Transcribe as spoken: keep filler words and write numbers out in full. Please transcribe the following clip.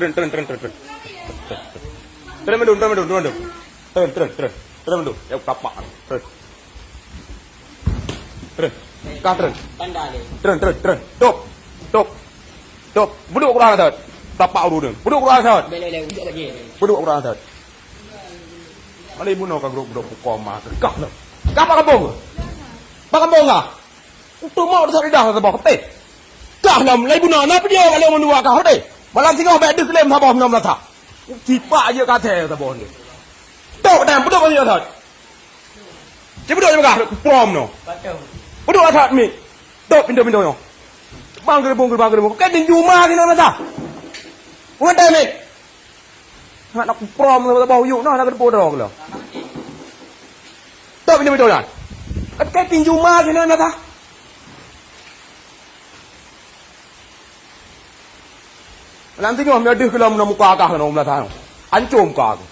Tren, tren, tren, tren, tren. Tren mandum, tren mandum, tren mandum. Tren, tren, tren. Tren mandum. Ya, tapak. Tren. Tren. Kah tren. Tanda dia. Tren, tren, tren. Top. Top. Top. Bedok kurang atas. Tapak urut dia. Bedok kurang atas. Boleh, boleh, wujud lagi. Bedok kurang atas. Mana ibu nak kagok bedok pukul mah. Kah lah. Kah pakai bong. Pakai bong kah? Kutu mau tak lidah saboh kepeh. Kah lam lai guna na peudio kalau mandua kah deh. Malam singoh bèk deuh lem saboh meunyoe meulata. Tipak je ka thèe saboh ni. Tok dan bedok bagi asat. Cibedok je megah prom no. Bedok asat mi. Tok pintu-pintu nyo. Bang gerbong gerbang gerbong. Kan tinju mah kena meulata. Ngadai mi. Hana kuprom saboh yuk nah, hana keudeupo droe keuh. Tok pintu-pintu nyan. Kan tinju ma keuh nyan dah. Nanti nyoe meudeuh keuh lam muka kah keunoe meulata. Ancô muka kah.